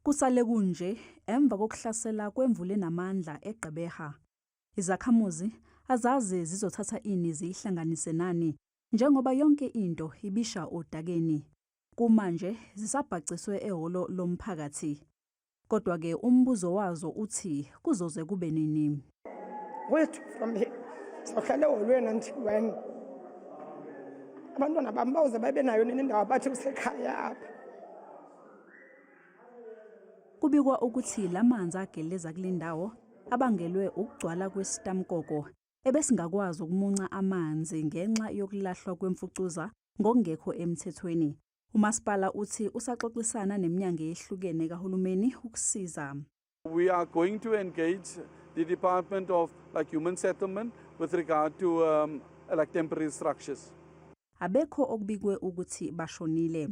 Kusale kunje emva kokuhlasela kwemvula enamandla eGqeberha. Izakhamuzi azazi zizothatha ini ziyihlanganise nani njengoba yonke into ibisha odakeni. Kumanje zisabhaciswe ehholo lomphakathi. Kodwa-ke umbuzo wazo uthi kuzoze kube nini? Where to from here? Sohlala ehholweni until when? Abantwana bami bawuze babe nayo nini indawo bathi kusekhaya apha. Kubikwa ukuthi lamanzi ageleza kule ndawo abangelwe ukugcwala kwesitamkoko ebesingakwazi ukumunca amanzi ngenxa yokulahlwa kwemfucuza ngokungekho emthethweni. Umasipala uthi usaxoxisana neminyango eyehlukene kahulumeni ukusiza. We are going to engage the Department of, like, Human Settlement with regard to like temporary structures. Abekho okubikwe ukuthi bashonile.